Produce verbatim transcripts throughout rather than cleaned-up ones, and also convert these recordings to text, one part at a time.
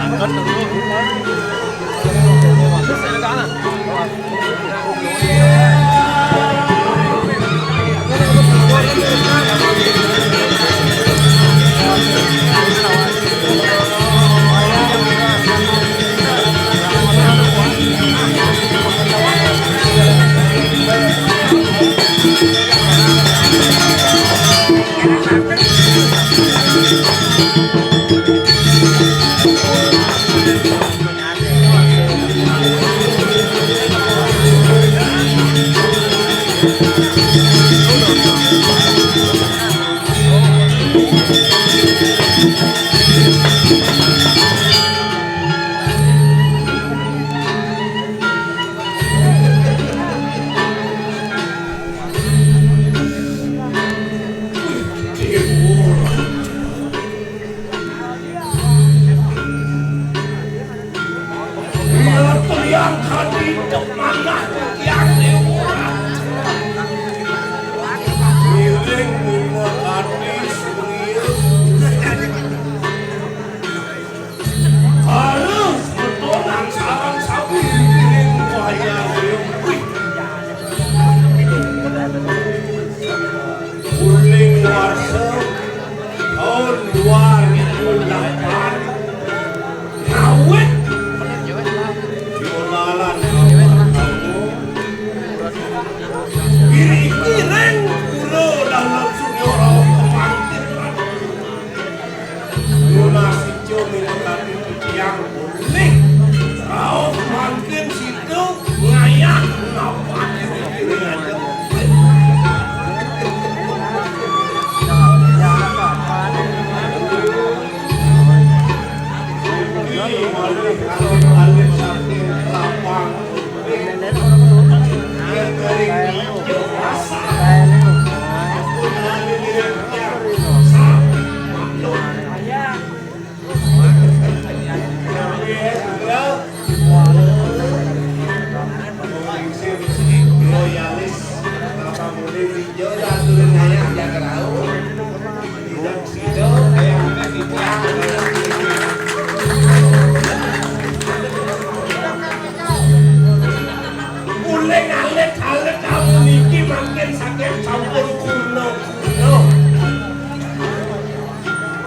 Iya, tiang kadidek manah tiang dewa. Ngiring minangkati suriya. Harus betonang sareng sami ngiring wayah dewa. Wih. Uling warsa taun dua ribu delapan, ngawit jualan. Iriki ring pura Dalem Surya rauh pamangkin. Nunas ijo minangkati titiang. Nih, rauh mangkin sida ngayah napak diri-diri aja. Iki malih alit-alit saking lapang. Yen dari ijo rasa. Ampun, alit ngiring titiang. Sah. Uling alit-alit kamu niki mangkin saking sampun kuno-kuno.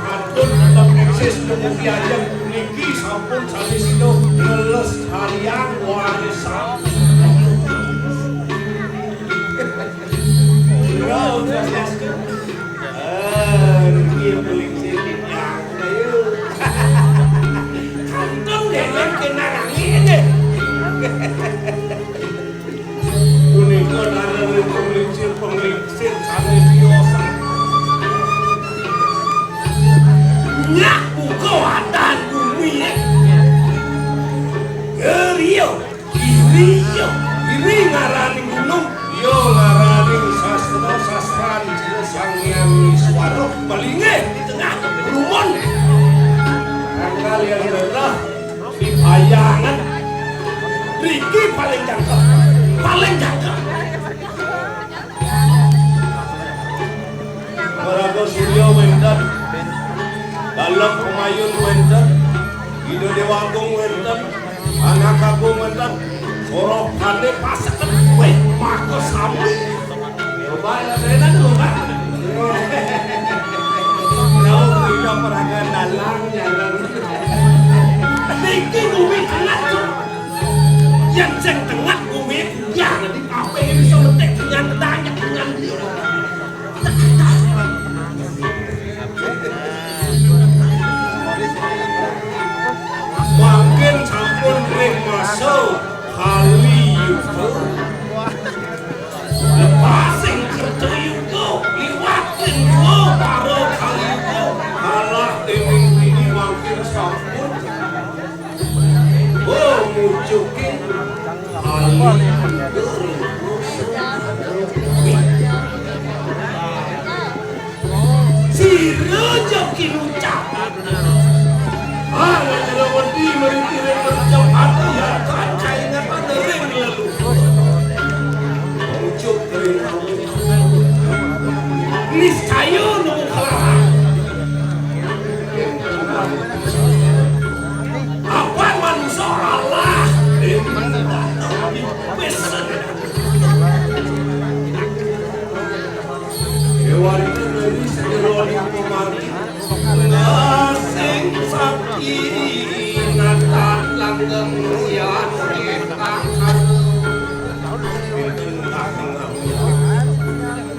Ampun, tetep eksis dumugi ajeng puniki sampun sami sida ngelestariang warisan. Ira, Om Swastiastu. Eh, niki beli sedikit ya. Ayo. Kantun dene kenangan ini. Punika dane penglingsir-penglingsir sane biasa. Nyak buka wadah bumi, eh. Gerio, iri, iri ngarani gunung, yo ngarani sastra-sastran Sang Hyang Iswara. Palinge di tengah rumun. Angkal yang belah. Dibayangan. Riki paling cakep. Paling cakep. Maraga Surya wenten. Dalem Pamayun wenten. Ida Dewa Agung wenten. Anak Agung wenten. Sorokane paseken. Weh, maka sami. Coba ya, saya tadi lupa. Jauh punya peragaan dalang, jalan. Niki bumi tengah, Cuk. Yang sing tengah bumi, ya, di kafe ini bisa metik dengan banyak dengan dia. Mangkin sampun ring masa Kali Yuga. Lepasing Kerta Yuga, liwating dua para Kali Yuga. Kalah dening dini mangkin sampun. Oh, mujukin Kali Yuga. Sira jagi ngucap. Ah, Raja Dawadi mriki ring mercap ati, ya, kancai ngapa ring lelu. Ujuk ring kamu. Niscaya nemu kalahan.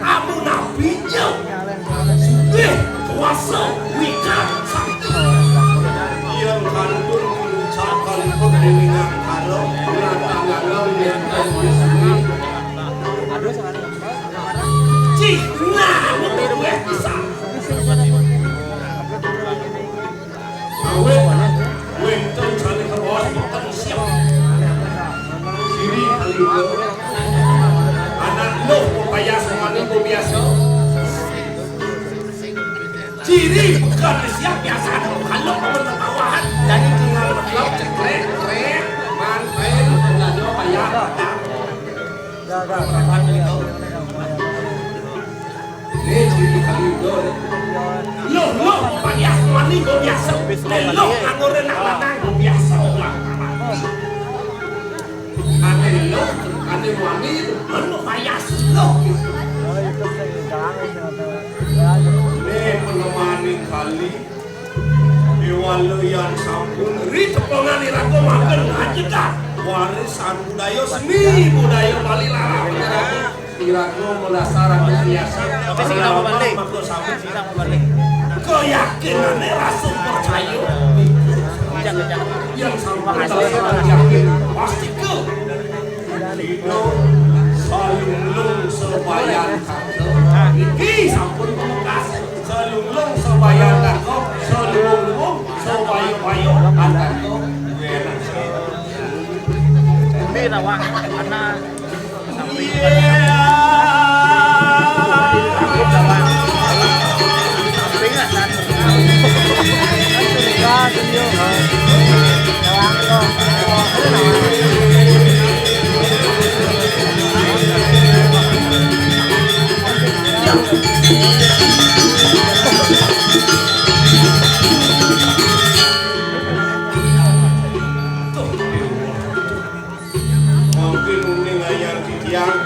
Amun abdi sugih, kuasa, wikan, sakti. Yang kantun ngucap kaliput dewi ngangkara, nata ngalem nenten wisnu. Cih, nah, ini gue bisa. Awit wénten sané kabaos boten siep. Ciri kalih anak luh payas mani biasa. Ciri bukan siap biasa kalau pementawahan jadi tinggal klub cekrek krek manten pengajo payah. Nih, ciri kali udah. Loh, loh, panias mani gue biasa. Nih, loh, nganggur enak lanang gue biasa. Ane loh, ane mani, anu payas loh. Nih, penemani kali. Déwa Leyan sampun ri tepongan iraga mangken ngajegang warisan budaya seni budaya Bali larang. Iraga melasar atas biasa. Tapi sing kenapa balik? Maka sampun keyakinane rasa percaya. Yang sampun dasar yakin pasti ke. Dina salunglung sabayan kata. Niki sampun pamungkas. Salunglung sabayan kata. Salunglung sabayu-bayu kata. Ini rawang anak. Mangkin uning ayang titiang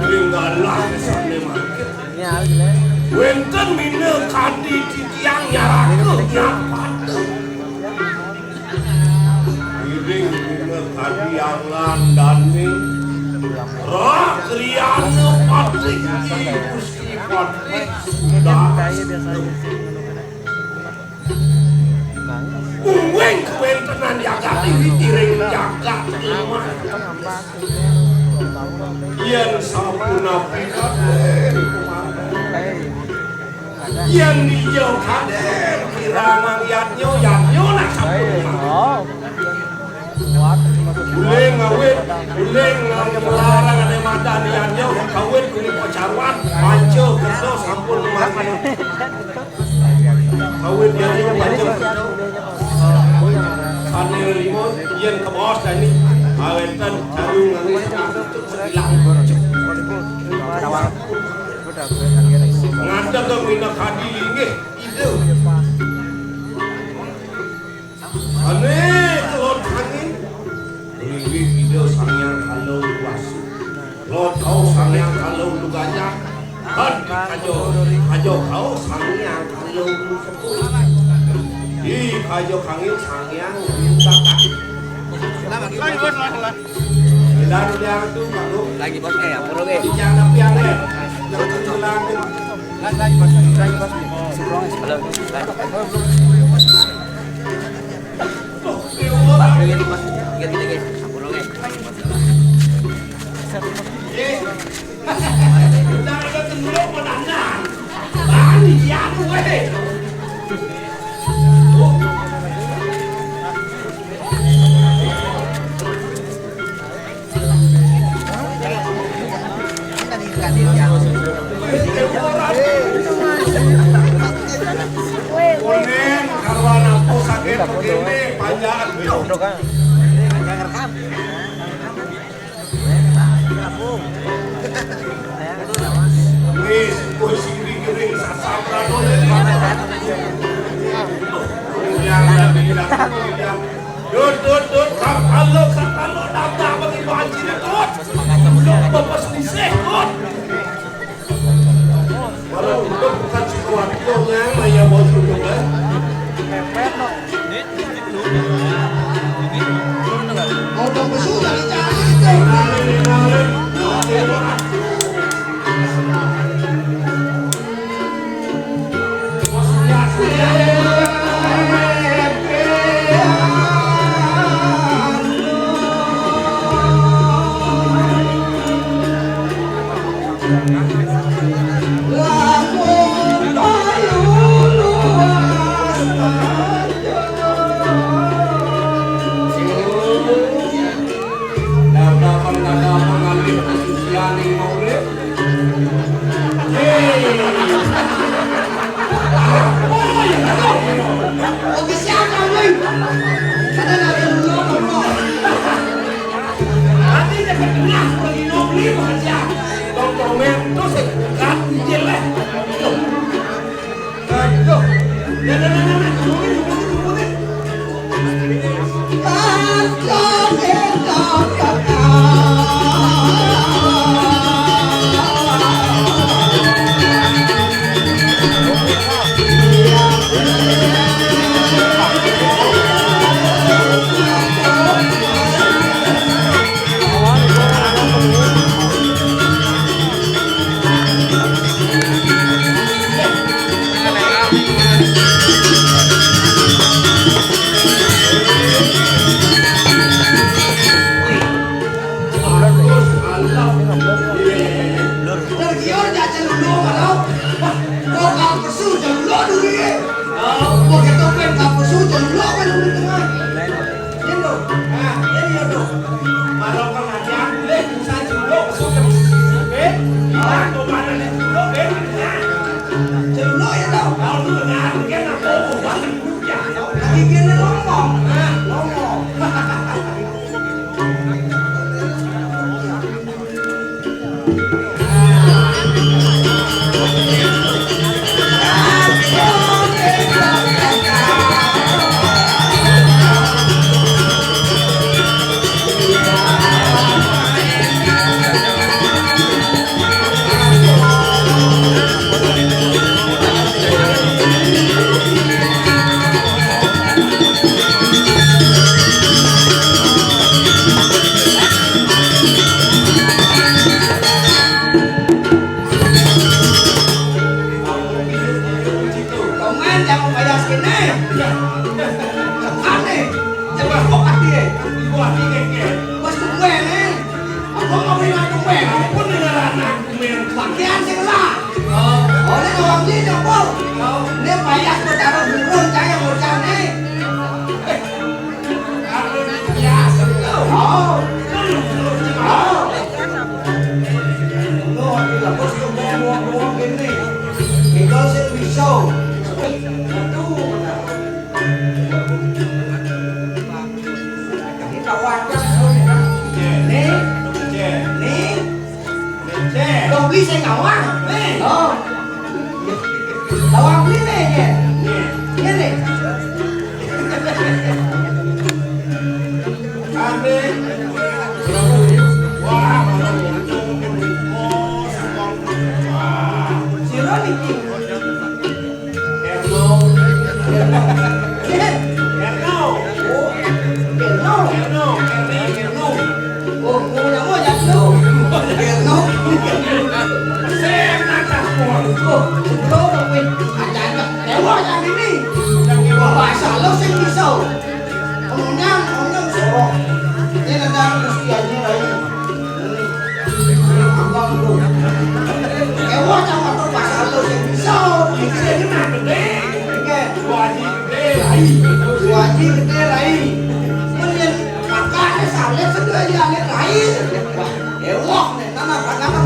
ring galah sane mangkin. Wénten mina kadi titiang nyaraka nyapata. Iring mina kadi anglan dane. Rak riyana patih Gusti patih. Uwing kawéntenan jagat iki tiring jagat iman. Yén sapunapi kadén, yén dijauh kadén, kirangan yadnya, yadnya nak sapunapi. Uling ngawit, uling ngawit melarang ada madan yadnya, kawit kulit pacaruan, panca kerja sampun mati. Awit yadnya panjang. Sané lima yén kabaos dani. Awénten caru nganggo ilang. Ngadeg mina kadi linggih ida. Ané kelod angin. Linggih ida Sang Hyang Kala Uluwasu. Lod kau Sang Hyang Kala Ulu Gajah. Had kajo, kajo kau Sang Hyang Kala Ulu Sepuh. Di kajo kangin Sang Hyang Ulu Gajah. Bilang bilang tu kamu. Lagi bos eh, ampun oke. Jangan tapi yang eh. Jangan bilang. Lagi lagi bos, lagi bos. Halo. Lagi lagi bos. Ganti lagi. Ampun oke. Kuning, karwana aku sakit begini, panjang. Wis, wis, sing digiring sasam radone. Dut, dut, dut, kang alo, kang alo, nabrak bagi banjir, dut. Belum bebas lisih, dut. Walau udah bukan si kuat, dong, ya, maya bos, dong, ya. Jangan bayar sini. Aneh. Jangan kok hati. Ibu hati keke. Bos tuh gue nih. Aku mau beli aku gue. Aku beneran aku main. Pakaian sih lah. Oh. Oleh orang beli dong, Bos. Oh. Ini payah gue taruh burung saya mau cari. Aku biasa tuh. Oh. Oh. Lo lagi lah, Bos, tuh mau buang-buang gini. Tinggal sih pisau. Aduh. Ini kawan kan, nih, nih, dong bisa ngawang, nih, oh, ngawang beli nih, nih, nih, nih. Wah, si Roni. Erno. Erno. Erno. Erno. Erno. Erno. Oh, mau nyamuk ya, Erno. Erno. Saya nak tak kuat. Oh, Erno, weh. Aja-aja. Dewa yang ini. Wah, bahasa lo sing bisa. Onyang, onyang, soro. Ini ada Gusti Haji Rai. Ini. Abang lu. Ewa, sama tuh pasal lu sing bisa. Ini sing enak, gede. Oke. Wajib gede, Rai. Wajib gede, Rai. Mending makanya saleh sedua ya, Rai. Wah, ewa, nih, nama, nama, nama,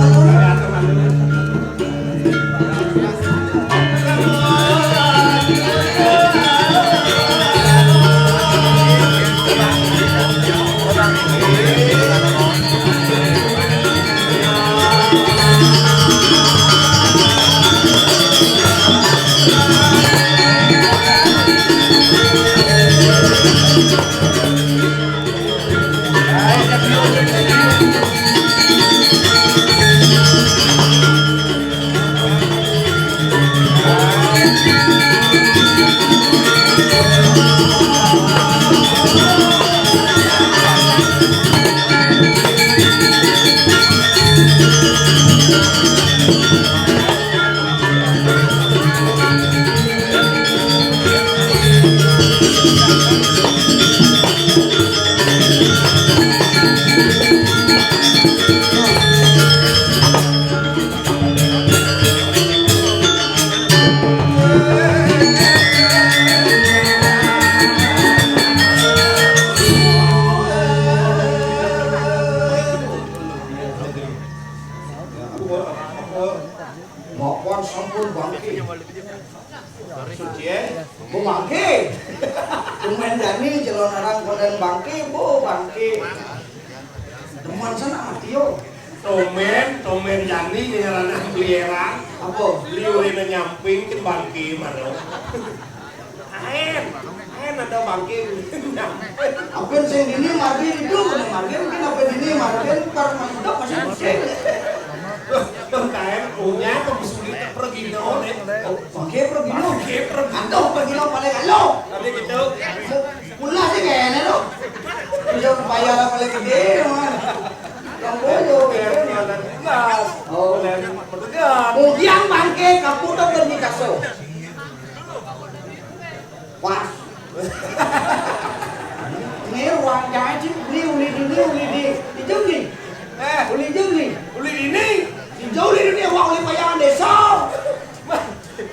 Demen sana mati yo. Tomen, tomen jani ngaranna beli erang. Apa? Beli ulina nyamping kin bangke maro. Aen, aen ada bangke. Apen sing dini margi itu, bener margi mungkin apa dini margi par masuk masih pusing. Tuh, kaen punya ke sulit pergi no, nih. Bangke pergi no. Bangke pergi. Aduh, pergi no paling alo. Tapi gitu. Pula sih kayaknya lo. Bisa bayar paling gede, man. Yang bodoh. Gas. Oh. Kemudian bangke kaputar dan dikasih. Pas. Ini ruang janji, ini uli ini, uli di, di jenggi. Eh. Uli jenggi. Uli ini. Di jauh uli ini, wah, uli bayangan desa. Wah,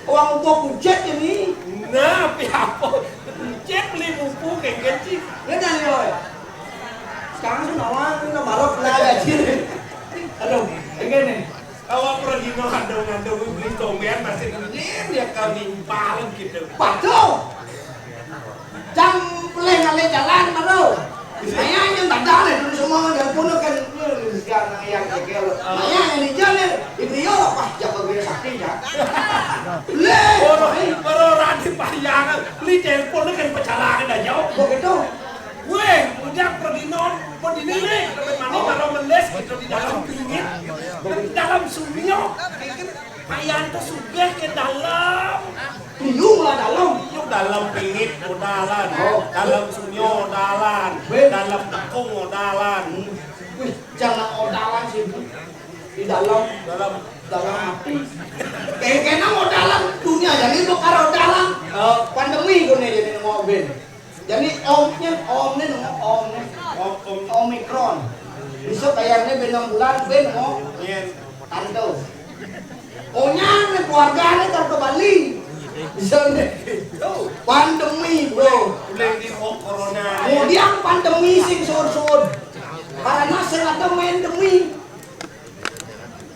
uang upo kucet ini. Nah, pi apa? Kucet beli buku kayak gitu. Ini dari lo. Sekarang sih nawang, ini marok lah aja. Aduh, kayak gini. Kalau pergi no ada ngandung beli tombean masih nyen ya kami paling gitu. Waduh. Jam pelih ngalih jalan baru. Saya yang tak ada dulu semua yang punya kan sekarang yang kecil. Saya yang di jalan itu ya pas jaga gue sakti ya. Leh, Baru, baru radi payangan, beli telepon kan pecalangan dah jauh. Begitu. Weh, udah pergi non, pergi nih, nih. Teman mani kalau meles gitu di dalam pingit, di dalam sumio, payan tuh sugih ke dalam. Liu lah dalam. Liu dalam pingit odalan, oh, dalam sumio odalan, ben, dalam tekung odalan. Wih, jangan odalan sih, Bu. Di dalam, dalam, dalam hati. Kayak kena odalan dunia jadi itu karo odalan. Eh, pandemi gue nih jadi mau ben. Jadi omnya, omnya nunggu omnya. Om, om. Omikron. Bisa kayaknya ben enam bulan ben mau. Iya. Tante. Onyang nih keluarganya kan ke Bali. Bisa nih. Pandemi, bro. Udah di corona. Kemudian pandemi sing sur-sur. Karena sing ada main demi.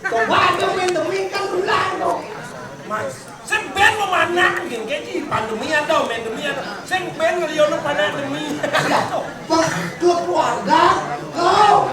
Coba ada main demi kan ulang dong. Mas, sing ben mau mana? Gini kayak pandemi ada, main demi ada. Sing ben ngeliono pada demi. Bang, keluarga, kau.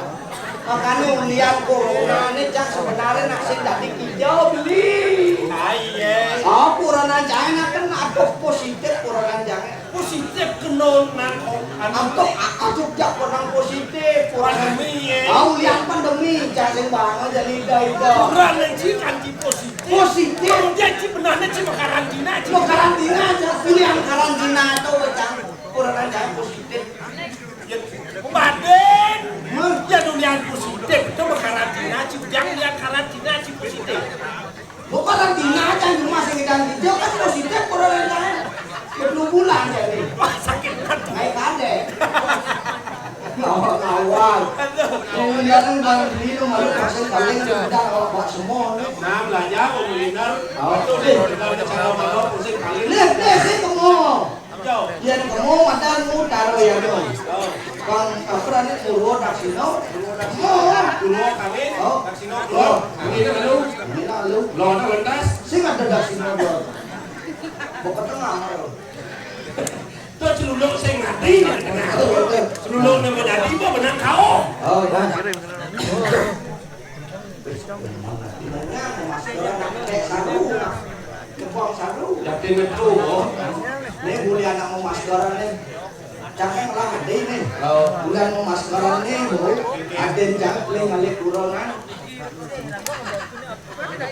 Makanya ulian corona ini cak sebenarnya nak sing dadi kijau beli. Ah, iya. Oh, corona China kan ada positif corona China. Positif kena nang anu. Atau atau jak orang positif, orang pandemi ya. Tahu lihat pandemi, cak sing banget jadi ida ida. Kurang nanti anti positif. Positif. Kemudian ci benarnya ci mau karantina, ci. Mau karantina aja, pilih yang karantina atau cak corona China positif. Ya, kemarin, ya dunia positif itu berkarantina, ci ujang lihat karantina, ci positif. Bukan karantina aja di rumah sakit dan dia kan positif corona lain. Dua bulan jadi. Wah, sakit banget. Naik kade. Ngawal-ngawal. Kemudian kan bang dulu malu masuk paling udah kalau buat semua. Nah, belajar mau benar. Oh, itu deh. Kita udah cara malu pusing paling. Lihat deh sih kamu. Yang kamu madan mu taro ya no. Bang apa nih Purwo Daksino? Purwo Daksino. Purwo kami. Oh. Daksino Purwo. Kami itu lalu. Ini lalu. Lo ada lantas? Sing ada Daksino dua. Bok tengah lo. Tuh celuluk sing mati. Celuluk nama dadi apa benang kau? Oh ya. Ini mau maskeran anak kayak saru. Kebong saru. Yakin itu, oh. Ini boleh anak mau maskeran nih. Cakep lah, ada ini. Oh. Bulan mau maskeran nih, Bu. Ada yang cakep nih, ngalik kurongan.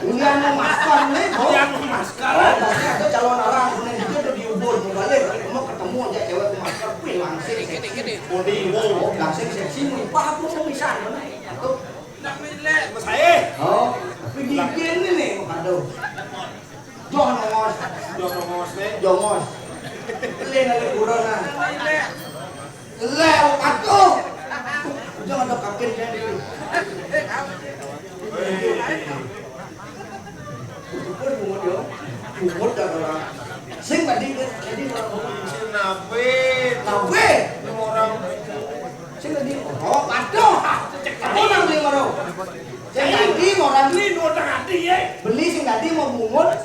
Bulan mau maskeran nih, Bu. Bulan mau maskeran. Pasti ada calon orang, ini juga udah diubur, mau balik. Mau ketemu aja cewek mau masker, wih, langsing seksi. Body, wow. Langsing seksi, mau apa aku mau misal, mana? Atau Ndak milih, Mas Ae. Oh, tapi gigin ini, aduh. Joh nongos. Joh nongos, nih. Jongos. Leh nang liburan, nah. Leh, aduh. Jangan ada kakin jadi. Syukur bungut yo. Bungut dah orang. Sing tadi, tadi orang bungut. Sing nape? Nape? Ini orang Sing tadi, oh, waduh, cek kamu nang beli maro. Sing tadi mau nang beli dua tengah hati ya. Beli sing tadi mau bungut.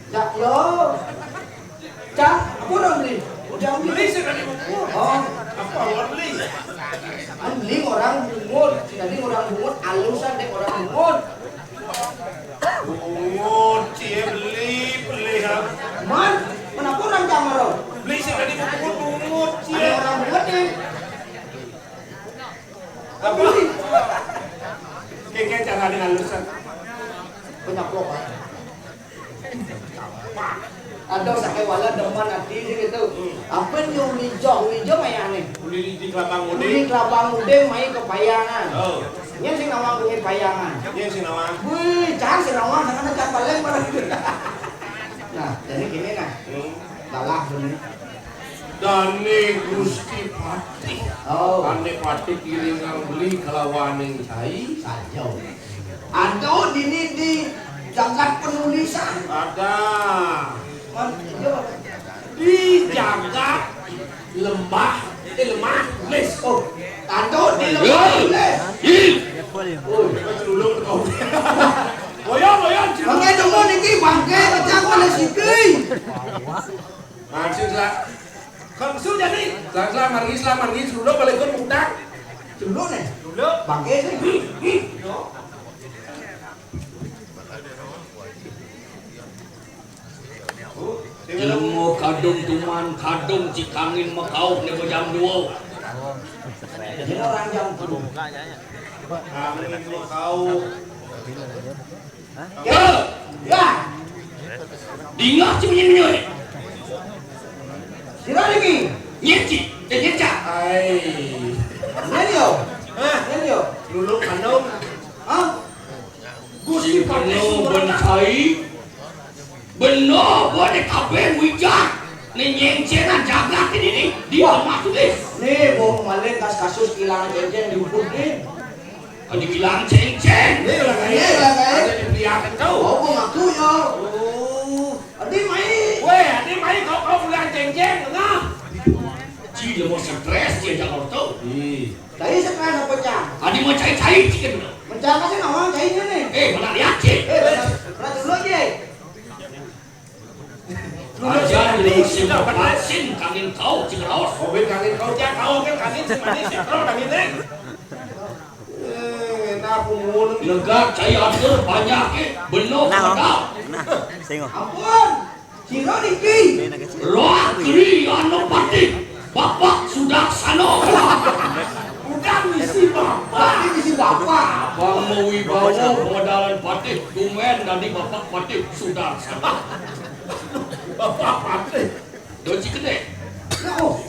Cak yo. Cak, aku nang beli. Udah beli. Beli sing tadi mau bungut. Oh. Beli. Kan beli orang bungut. Jadi orang bungut alusan deh orang bungut. Bungut, cie beli, beli, ha. Man, kenapa orang Camaro? Beli sih tadi bungut, bungut, cie. Ada orang bungut nih. Apa? Keke cara ada alusan. Penyaplokan. Ada sakit wala demen hati sih gitu. Apa ni uli jo, uli jo mayang ni? Uli di kelabang ude. Uli kelabang ude mai ke payangan. Oh. Nyen sing nawang kuwi payangan. Nyen sing nawang. Wih, cang sing nawang, sana cang paling pada gitu. Nah, jadi gini nah. Hmm. Balah bener. Dane Gusti Patih. Oh. Dane Patih kiringan beli kelawaning cai. Saja. Aduh, dini di jagat penulisan. Ada. Man, iya. Di jagat lembah, eh, lemah, les. Oh, aduh, di lembah, les. Ih. Oh, dulu kau. Boyo, boyo, bangke dulu niki, bangke, pecah oleh siki. Langsung lah. Langsung jadi. Langsung lah, margi, lah, margi, dulu balik pun mudah. Dulu nih. Dulu. Bangke sih. Ilmu kadung tuman, kadung cikangin makauh nih jam dua. Jadi orang jam dua. Kami makauh. Ya. Ya. Dingah cuma nyenyoi. Sira niki. Nyeci, eh, nyeca. Ai. Nyen yo. Hah? Nyen yo. Dulu kandung. Hah? Gusti Patih Sumber. Beno, beno, bode kabeh wijan. Ning nyengcengan jagat ini nih, di rumah tulis. Nih, bau malin kas kasus kehilangan cengceng di ubud nih. Adi bilang cengceng. Nih, ulah kaya. Nih, ulah kaya. Ada dibiarkan kau. Oh, mengaku ya. Oh. Adi mai. Weh, adi mai kau, kau bilang cengceng, nah. Ci dia mau stres dia jangan tahu. Ih. Tadi stres apa cang? Adi mau cai-cai cikin. Mencang kasih nawang cai nih. Eh, mana lihat ci? Eh, pernah, pernah dulu aja. Aja lu si vaksin kangin kau cik raos. Covid kangin kau cak kau kan kangin si manis si kro kangin eh. Eh, enak aku ngulung. Lega cai atur banyak ke beno. Nah, pedal. Nah, sengok. Ampun. Sira niki. Roh Kriyanopati. Bapak Sudarsana. Udah misi bapak. Ini misi bapak. Abang mau wibawa pemodalan patih. Tumen tadi Bapak Patih Sudarsana. Bapak Patih. Doci gede. Nah, oh.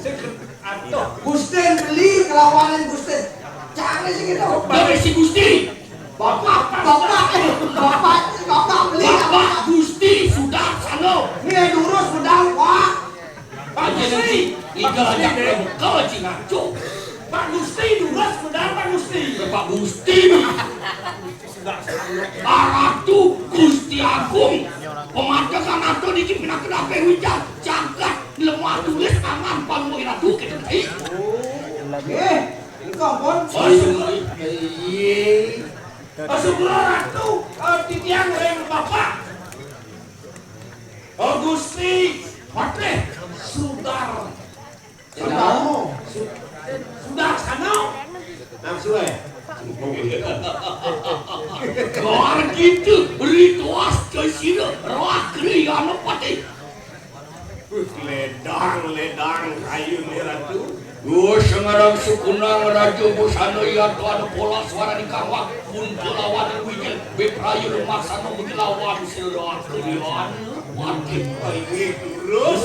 Aduh. Gustin beli kelawanan Gustin. Cari sih gitu. Dari si Gusti. Bapak, bapak, eh, bapak, bapak beli. Bapak Gusti Sudarsana. Ini durus pedang, Pak. Pak Gusti. Iga aja bekal cing ngaco. Pak Gusti durus pedang, Pak Gusti. Pak Gusti. Aratu Gusti Agung. Pemadekan atau di cipinah kedape wijan jagat lemah tulis tangan panggung ratu kita tadi. Eh, itu ampun. Ayo, iya. Sugro Ratu, eh, titiang ring Bapak. Oh, Gusti Patih Sudar. Sudar. Su-, Sudarsana. Langsung, eh. Kor gitu, beri tuas ke sira, roh Kriyanopati. Wih, ledang, ledang, kayu nih, Ratu. Duh, sengarang sukunang raja busana iya tuan pola suara di kawak pun kelawan wijil beprayu lumaksana mengelawan sira kulian mati. Ayo, terus.